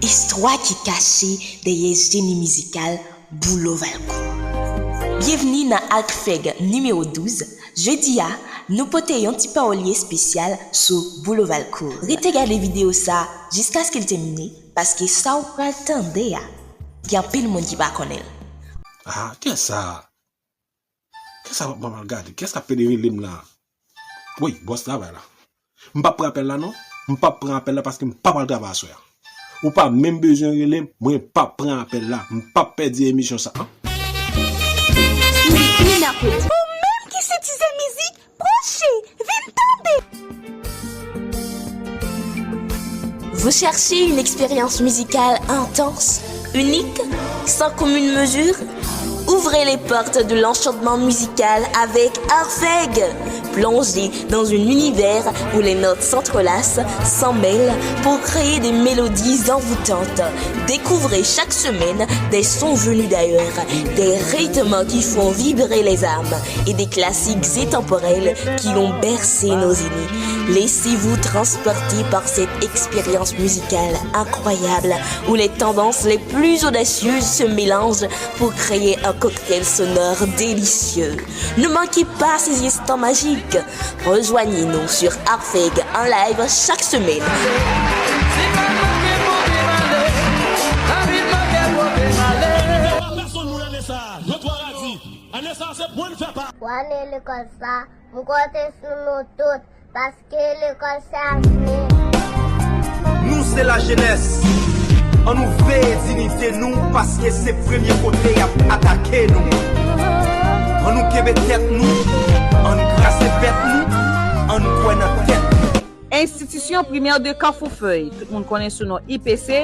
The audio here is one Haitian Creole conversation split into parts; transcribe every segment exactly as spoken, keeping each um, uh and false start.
Istwa ki kache dèyè jeni mizikal Boulo Valcourt. Byenvni nan Arfeg nimewo douz. Jodi a, nou pote yon ti pawòl espesyal sou Boulo Valcourt. Rete gade videyo sa jiskaske l tèmine, paske sa w pral tande a, gen anpil moun ki pa konnen l. Ah, kiyès sa? Kiyès sa m ap mal gade? Kiyès k ap pede rele m la? Wi, bòs travay la. M p ap pran apèl la non. M p ap pran apèl la paske m pa pral travay aswè a. Ou pa menm bezwen rele m, mwen p ap pran apèl la. M p ap pèdi emisyon sa a. Ou menm ki se tizè mizik, branche, vin tande! Vous cherchez une expérience musicale intense, unique, sans commune mesure ? Ouvrez les portes de l'enchantement musical avec Arfeg. Plongez dans un univers où les notes s'entrelacent, s'emmêlent pour créer des mélodies envoûtantes. Découvrez chaque semaine des sons venus d'ailleurs, des rythmes qui font vibrer les âmes et des classiques intemporels qui ont bercé nos aînés. Laissez-vous transporter par cette expérience musicale incroyable où les tendances les plus audacieuses se mélangent pour créer un cocktail sonore délicieux. Ne manquez pas ces instants magiques. Rejoignez-nous sur Arfeg en live chaque semaine. Pèsonn moun ane sa, yo twa radi. Ane sa se pou n fè pa. Pou ane lekòl sa, m konte sou nou tout, paske lekòl se avni. Nou se lajenès. Ann nou veye diyite nou, paske se premye kote y ap atake nou. Ann nou kenbe tèt nou, ann krase bèt nou, ann kwè nan tèt nou. Institution Primaire de Carrefour Feuille, tout moun konnen sou non I P C,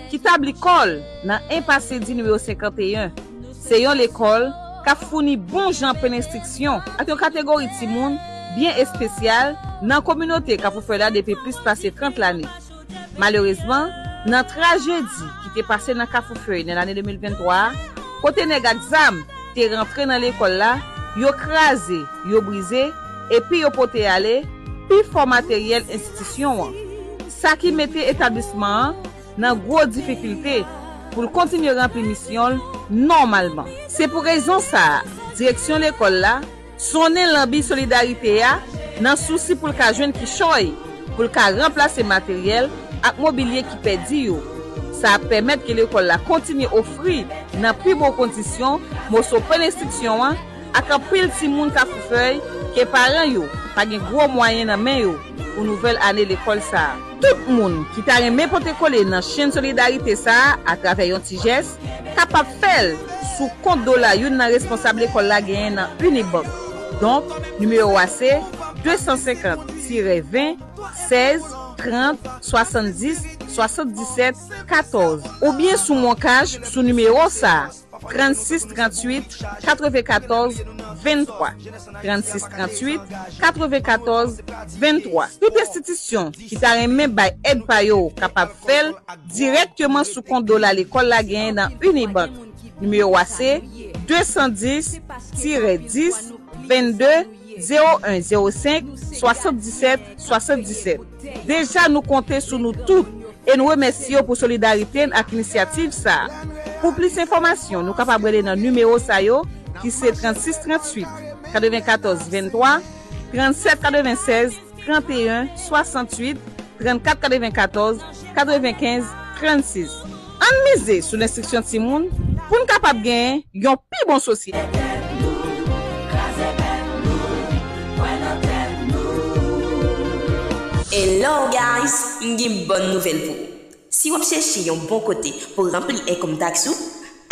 ki tabli kò l nan Enpas Edi nimewo senkanteyen. Se yon lekòl k ap founi bon jan plen enstriksyon ak yon kategori timoun byen espesyal nan kominote Carrefour Feuille la depi plis pase trant lane. Malerezman, nan trajedi ki te pase nan Carrefour Feuille nan lane de mil venntwa a, kote nèg ak zam te rantre nan lekòl la, yo kraze, yo brize, epi yo pote ale pifò materyèl enstitisyon an. Sa ki mete etablisman an nan gwo difikilte pou l kontinye ranpli misyon l nòmalman. Se pou rezon sa a, direksyon lekòl la sonnen lanbi solidarite a nan sousi pou l ka jwenn kichòy, pou l ka ranplase materyèl ak mobilye ki pèdi yo. Sa ap pèmèt ke lekòl la kontinye ofri nan pi bon kondisyon moso plen enstriksyon an ak anpil timoun Kafou Fèy ke paran yo pa gen gwo mwayen nan men yo pou nouvèl ane lekòl sa a. Tout moun ki ta renmen pote kole nan chenn solidarite sa a atravè yon ti jès, kapab fè l sou kont dola youn nan responsab lekòl la genyen nan Unibank. Donk, nimewo a se de san senkant tirè ven, sèz, trant, swasanndis, swasanndisèt, katòz, oubyen sou MonCash sou nimewo sa a, trannsis tranntuit katrevenkatòz venntwa, trannsis tranntuit katrevenkatòz venntwa. Tout enstitisyon ki ta renmen bay èd pa yo kapab fè l dirèkteman sou kont dola lekòl la genyen nan Unibank. Nimewo a se de san dis tirè dis vennde zewo en zewo senk swasanndisèt swasanndisèt. Deja nou konte sou nou tout e nou remèsye yo pou solidarite n ak inisyativ sa a. Pou plis enfòmasyon, nou kapab rele nan nimewo sa yo ki se trannsis tranntuit katrevenkatòz venntwa, trannsèt katrevensèz tranteyen swasantuit, trannkat katrevenkatòz katrevenkenz trannsis. Ann mize sou lenstriksyon timoun pou n kapab genyen yon pi bon sosyete. Hello guys, m gen bòn nouvèl pou ou. Si w ap chèche yon bon kote pou ranpli enkòm taks ou,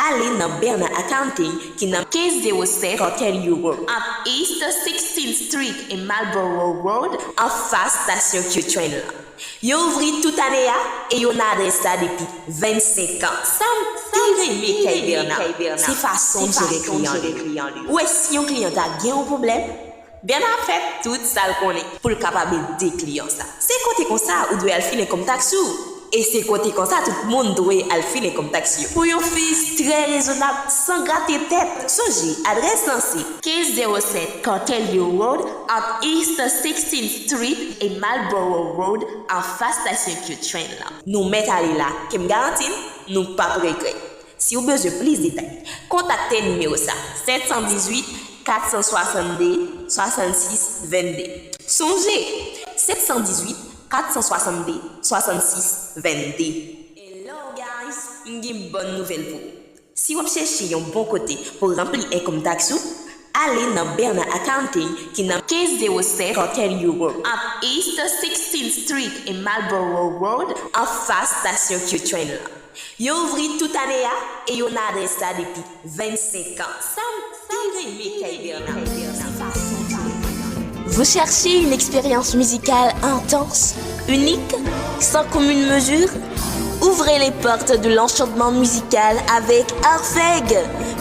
ale nan Bernard Accounting ki nan kenz zewo sèt Cotton Road, ant East sixteenth Street e Marlborough Road, anfas stasyon Q-Train la. Yo ouvri tout ane a e yo nan adrès sa depi vennsenk an. Sa m pi renmen kay Bernard, se fason l jere kliyan li yo. Ou wè, si yon kliyan ta gen yon pwoblèm, Bernard fè tout sa l konnen pou l kapab ede kliyan sa. Se kote konsa ou dwe al file enkòm taks ou. E se kote konsa tout moun dwe al file kòb taks yo. Pou yon fis trè rezonab, san grate tèt. Sonje, adrès lan se kenz zewo sèt Cartelview Road, ant East sixteenth Street e Marlborough Road, anfas stasyon Q-Train lan. Nou mèt ale la, ke m garanti n, nou p ap regrèt. Si w bezwen plis detay, kontakte nimewo sa, sèt san dizuit, kat san swasannde, swasannsis, vennde. Sonje, sèt san dizuit, kat san swasannde, swasannsis, vennde. Hello guys, m gen bòn nouvèl pou ou. Si w ap chèche yon bon kote pou ranpli enkòm taks ou, ale nan Bernard Accounting ki nan kenz zewo sèt Cartelview Road, ant East sixteenth Street e Marlborough Road, anfas stasyon Q-Train lan. Yo ouvri tout ane a e yo nan adrès la depi vennsenk an. Sa m te renmen kay Bernard, se fason l te Vous cherchez une expérience musicale intense, unique, sans commune mesure ? Ouvrez les portes de l'enchantement musical avec Arfeg.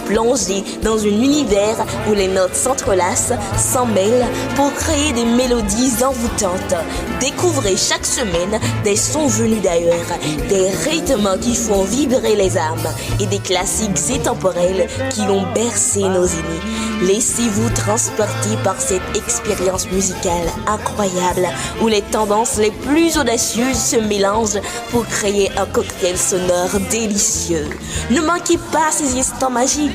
Plongez dans un univers où les notes s'entrelacent, s'emmêlent pour créer des mélodies envoûtantes. Découvrez chaque semaine des sons venus d'ailleurs, des rythmes qui font vibrer les âmes et des classiques intemporels qui ont bercé nos aînés. Laissez-vous transporter par cette expérience musicale incroyable où les tendances les plus audacieuses se mélangent pour créer un cocktail sonore délicieux. Ne manquez pas ces instants magiques.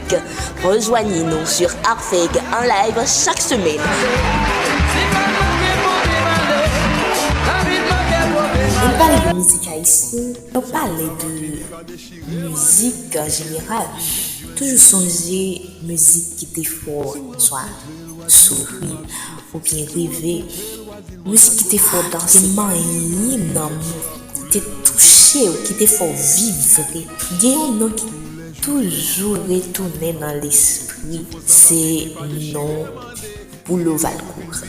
Rejoignez-nous sur Arfeg en live chaque semaine. Nou pale de mizik ayisyen, nou pale de mizik an jeneral. Toujou sonje mizik ki te fè w swa souri oubyen reve. Mizik ki te fè w danse, ki te manyen nanm ou, ki te touche w, ki te fè w vibre. Gen yon non ki toujou retounen nan lespri, se non Boulo Valcourt.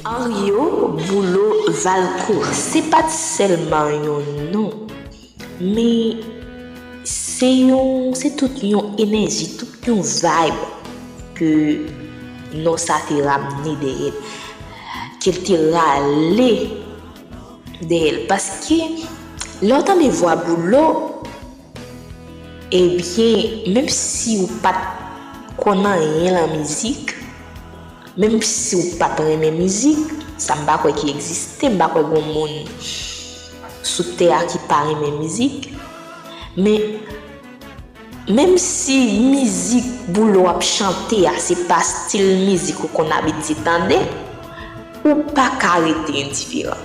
Aryo Boulo Valcourt, se pa t sèlman yon non, men se yon, se tout yon enèji, tout yon vibe ke non sa te ramne dèyè l, ke l te rale dèyè l. Paske lè w tande vwa Boulo, ebyen, menm si w pa t konn anyen lan mizik, menm si w pa t renmen mizik, sa m pa kwè ki egziste, m pa kwè gen moun sou tè a ki pa renmen mizik, men menm si mizik Boulo ap chante a, se pa stil mizik ou konn abitye tande, ou pa ka rete endiferan.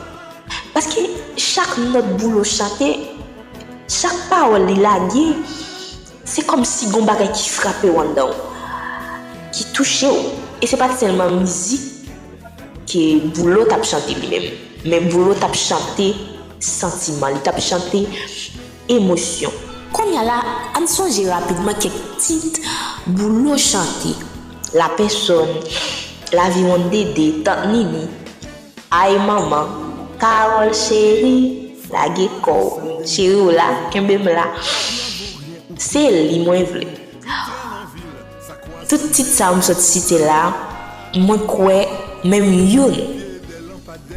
Paske chak nòt Boulo chante, chak pawòl li lage, se kòmsi gon bagay ki frape w anndan w, ki touche w. E se pa t sèlman mizik ke Boulo t ap chante li menm, men Boulo t ap chante santiman, li t ap chante emosyon. Kounye a la, ann sonje rapidman kèk tit Boulo chante. La Personne, La Vie One D D, Tant Nini, Ay Manman, Carole Chérie, Lage Kò w, Cheri w la, Kenbe m la. Se li mwen vle. Tout tit sa yo m sot site la, mwen kwè menm youn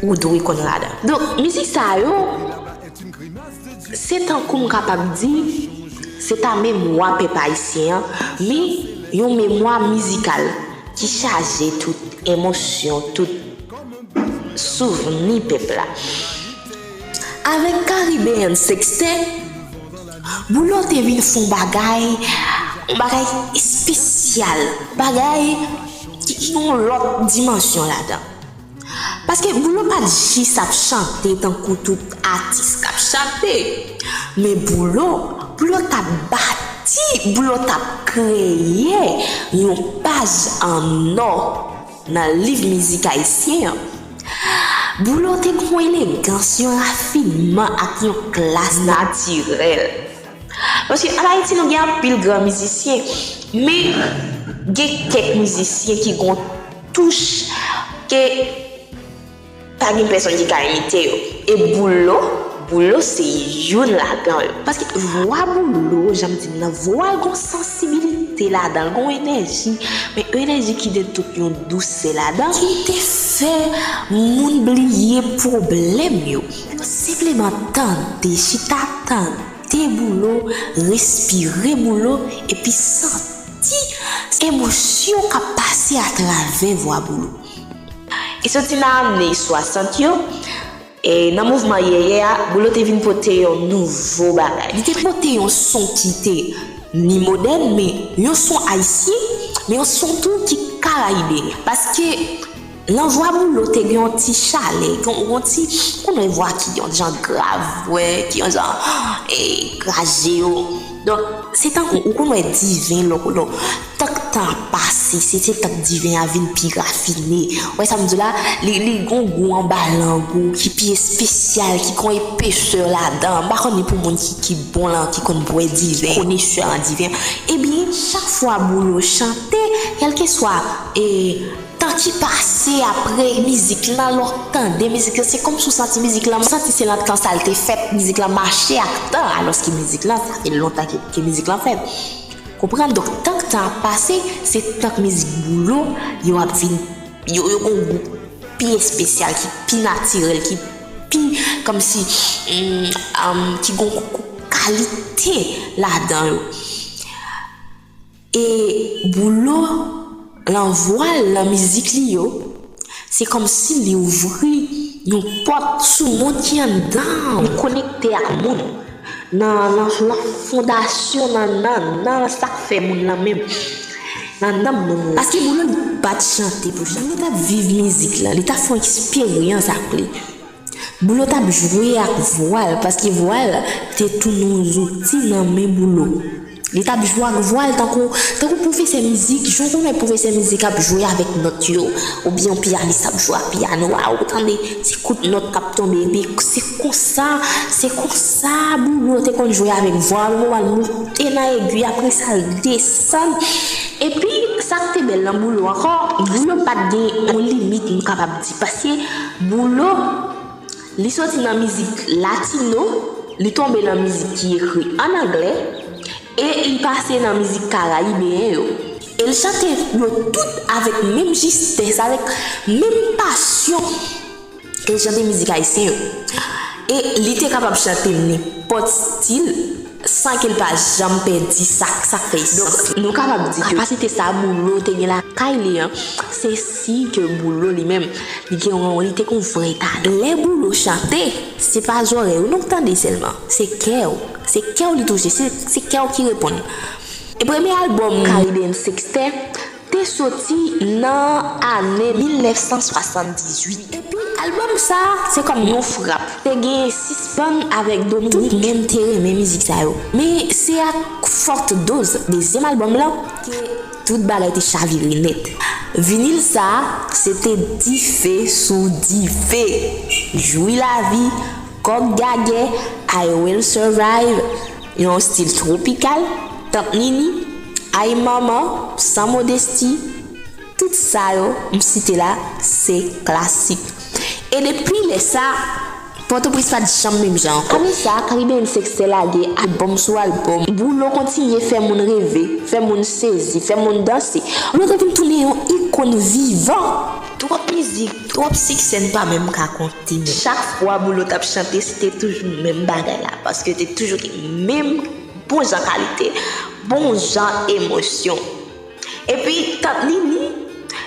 ou dwe konn ladan. Donk, mizik sa yo, se tankou m kapab di, se ta memwa pèp ayisyen an, men yon memwa mizikal ki chaje tout emosyon, tout souvni pèp la. Avèk Caribbean Sextet, Boulo te vin fè yon bagay, yon bagay espesyal, bagay ki gen yon lòt dimansyon ladan. Paske Boulo pa t jis ap chante tankou tout atis k ap chante, men Boulo, Boulo t ap bati, Boulo t ap kreye yon paj an nò nan liv mizik ayisyen an. Boulo te gen yon elegans, yon rafinman ak yon klas natirèl. Paske ann Ayiti, nou gen anpil gran mizisyen, men gen kèk mizisyen ki gen yon touch ke pa gen pèsonn ki ka imite yo. E Boulo, Boulo se youn ladan yo. Paske vwa Boulo, jan m di n nan, vwa l gen yon sansibilite te ladan l, gen yon enèji, men yon enèji ki gen tout yon dousè ladan, ki te fè moun bliye pwoblèm yo. Yo senpleman tande, chita tande Boulo, respire Boulo, epi santi emosyon k ap pase atravè vwa Boulo. E soti nan ane swasant yo, e nan mouvman yèyè a, Boulo te vin pote yon nouvo bagay. Li te pote yon son ki te ni modèn, men yon son ayisyen, men yon son tou ki karayibeyen. Paske nan vwa Boulo te gen yon ti chalè, gen yon ti, ou konnen vwa ki yon jan grav, wè, ki yon jan, e, kraze yo. Donk, se tankou, ou konn wè diven lò, lò, tank tan ap pase, se, se tank diven an vin pi rafine. Ou wè sa m di w la, li, li gon gou anba lang ou ki pi espesyal, ki gon epesè ladan. M pa konn ni pou moun ki, ki bon lan, ki konn bwè diven, konesè an diven. Ebyen, chak fwa Boulo chante, kèlkeswa, e, tan ki pase apre mizik lan, lè w tande mizik lan, se kòmsi w santi mizik lan, santi se nan tan sa l te fèt, mizik lan mache ak tan, alòske mizik lan, sa fè lontan ke, ke mizik lan fèt. Konprann? Donk, tank tan ap pase, se tank mizik Boulo, yo ap vin, yo, yo gon gou pi espesyal, ki pi natirèl, ki pi, kòmsi, mm, um, ki gon, gon kalite ladan yo. E Boulo, lan vwa l, lan mizik li yo, se kòmsi li ouvri yon pòt sou mond ki anndan. Li konekte ak moun. Nan, nan, nan fondasyon, nan, nan, nan sa k fè moun lan menm. Nan nanm moun lan. Paske Boulo li pa t chante pou chante. Boulo t ap viv mizik lan. Li t ap fè yon eksperyans ak li. Boulo t ap jwe ak vwa l, paske vwa l te tounen yon zouti nan men Boulo. Li t ap jwe ak vwa l tankou, tankou pwofesè mizik, jan w konn wè pwofesè mizik ap jwe avèk nòt yo, oubyen yon pyanis ap jwe ak pyano a, ou tande ti kout nòt k ap tonbe, epi se konsa, se konsa Boulo te konn jwe avèk vwa l, vwa l moute nan egi, apre sa l desann. Epi, sa k te bèl nan Boulo ankò, Boulo pa t gen yon limit, m kapab di, paske Boulo, li soti nan mizik latino, li tonbe nan mizik ki ekri ann anglè, e li pase nan mizik karayibeyen yo. E l chante yo tout avèk menm jistès, avèk menm pasyon ke l chante mizik ayisyen yo. E li te kapab chante nenpòt stil san ke l pa janm pèdi sa, sa k fè esans li. Donk, nou kapab di ke kapasite sa Boulo te gen lakay li an, se si ke Boulo li menm, li gen yon, li te gen yon vrè talan. Lè Boulo chante, se pa zòrèy ou non k tande sèlman, se kè w. Se kè w li touche, se, se kè w ki reponn. E premye albòm Caribbean Sextet te soti nan ane mil nèf san swasanndizuit. Epi albòm sa, se kòm yon frap. Te gen Sispann avèk Dominique. Tout moun te renmen mizik sa yo. Men se ak Forte Dose, dezyèm albòm lan, ke tout bagay te chavire nèt. Vinil sa, se te dife sou dife. Jwi Lavi, Kòk Gagè, I Will Survive, yon stil twopikal, Tant Nini, Ay Manman, Sans Modestie, tout sa yo m site la, se klasik. E depi lè sa, Pòtoprens pa t janm menm jan ankò. Apre sa, Caribbean Sextet lage albòm sou albòm. Boulo kontinye fè moun reve, fè moun sezi, fè moun danse. Boulo te vin tounen yon ikòn vivan. Twòp mizik, twòp siksè n pa menm ka konte. Chak fwa Boulo t ap chante, se te toujou menm bagay la, paske te toujou gen menm bon jan kalite, bon jan emosyon. Epi, Tant Nini,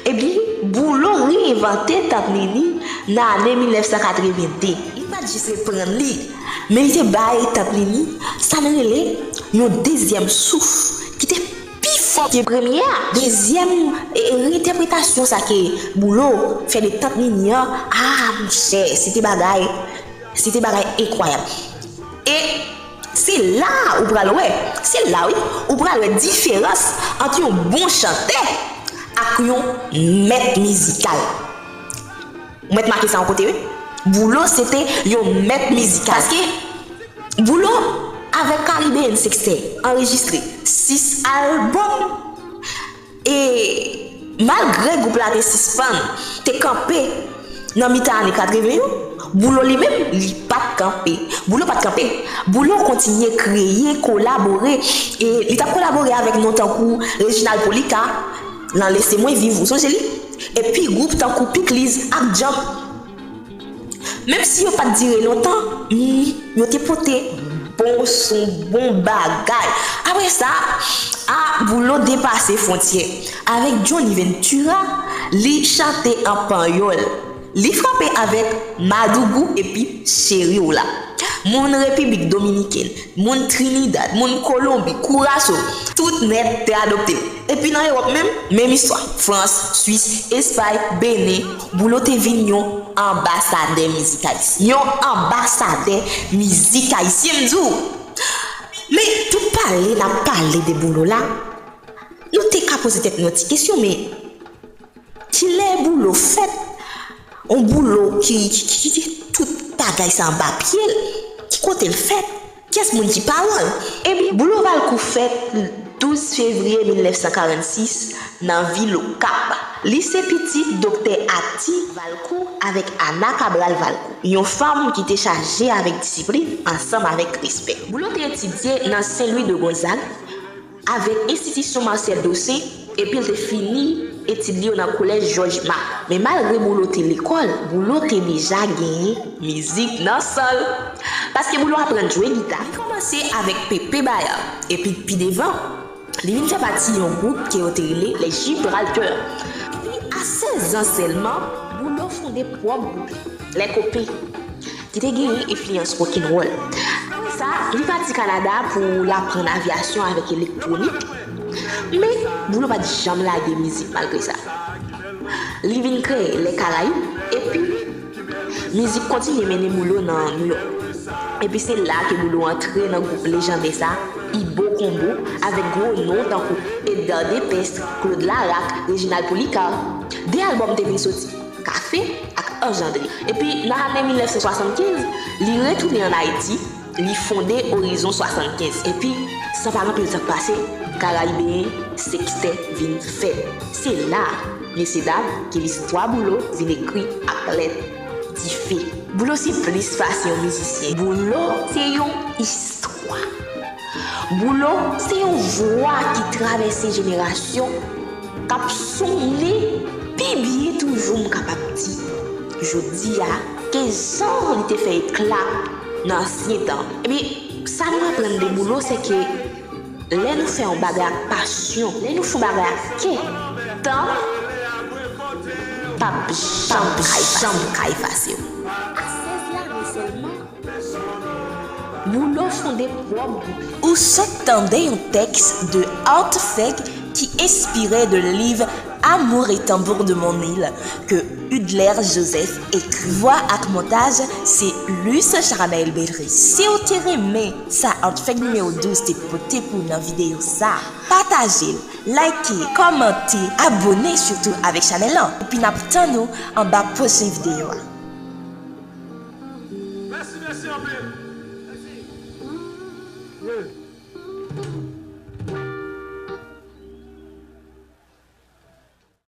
epi, Boulo reenvante Tant Nini nan ane mil nèf san katreven de. Li pa t jis reprann li, men li te bay Tant Nini sa n rele yon dezyèm souf ki te pi fò ke premye a. Dezyèm, e, e, reyentèpretasyon sa ke Boulo fè de Tant Nini an, a, monchè, se te bagay, se te bagay enkwayab. E se la ou pral wè, se la wi, ou pral wè diferans ant yon bon chantè ak yon mèt mizikal. Ou mèt make sa yon kote wi. Boulo se te yon mèt mizikal. Paske Boulo avèk Caribbean Sextet anrejistre sis albòm. E malgre gwoup la te sispann, te kanpe nan mitan ane katreven yo, Boulo li menm, li pa t kanpe. Boulo pa t kanpe. Boulo kontinye kreye, kolabore. E li t ap kolabore avèk non tankou Reginald Polika, nan Lese Mwen Viv, ou sonje li? Epi gwoup tankou Pikliz ak Djanm. Menm si yo pa t dire lontan, men yo te pote bon son, bon bagay. Apre sa, a Boulo depase fwontyè. Avèk Johnny Ventura, li chante an panyòl. Li frape avèk Madougou epi Cheri w la. Moun Repiblik Dominikèn, moun Trinidad, moun Kolonbi, Kuraso, tout nèt te adopte l. Epi nan Ewòp menm, menm istwa. Frans, Swis, Espay, Benen, Boulo te vin yon anbasadè mizik ayisyen. Yon anbasadè mizik ayisyen, m di w. Men tout pale n ap pale de Boulo la, nou te ka poze tèt nou yon ti kesyon, men kilè Boulo fèt? Yon Boulo ki, ki, ki, ki gen tout bagay sa anba pye l. Ki kote l fèt? Kiyès moun ki paran l? Ebyen, Boulo Valcourt fèt douz fevriye mil nèf san karannsis nan vil Okap. Li se pitit Doktè Ati Valcourt avèk Ana Cabral Valcourt, yon fanm ki te chaje avèk disiplin ansanm avèk respè. Boulo te etidye nan Saint Louis de Gonzague, avèk enstitisyon Marcel Dossen, epi l te fini etid li yo nan kolèj Jòj Mak. Men malgre Boulo te lekòl, Boulo te deja genyen mizik nan san l. Paske Boulo aprann jwe gita. Li kòmanse avèk Pepe Bayard, epi pi devan, li vin fè pati yon gwoup ke yo te rele Les Gibralteurs. Epi a sèz an sèlman, Boulo fonde pwòp gwoup li, Les Copains, ki te genyen enfliyans rock'n'roll. Apre sa, li pati Kanada pou l aprann avyasyon avèk elektwonik. Men, Boulo pa t janm lage mizik malgre sa. Li vin kreye Les Caraïbes, epi mizik kontinye mennen Boulo nan Nouyòk. Epi se la ke Boulo antre nan gwoup lejandè sa, Ibo Combo, avèk gwo non tankou Edgar Depestre, Claude Laraque, Reginald Policar. De albòm te vin soti, Kafe ak Anjandre. Epi nan ane mil nèf san swasannkenz, li retounen ann Ayiti, li fonde Orizon swasannkenz. Epi, san pa anpil tan k pase, Karayibeyen Sekstè vin fèt. Se la, mesyedam, ke listwa Boulo vin ekri ak lèt dife. Boulo se plis pase yon mizisyen. Boulo se yon istwa. Boulo se yon vwa ki travèse jenerasyon, k ap sonnen pi byen toujou, m kapab di, jodi a, ke jan li te fè ekla nan ansyen tan. Ebyen, sa nou aprann de Boulo, se ke lè nou fè yon bagay ak pasyon, lè nou fè yon bagay ak kè, tan p ap janm ka efase w. A sèz lane sèlman, Boulo fonde pwòp gwoup li. Ou sot tande yon tèks de Art Feg ki enspire de liv Amour et tambour de mon île ke Hudler Joseph ekri. Vwa ak montaj se Luce Charnel Belry. Si w te renmen sa Art Feg nimewo douz te pote pou w nan videyo sa, pataje l, like, kòmante, abone sitou avèk chanèl lan. Epi n ap tann ou anba pwochen videyo a. Mèsi, mèsi anpil. Yeah.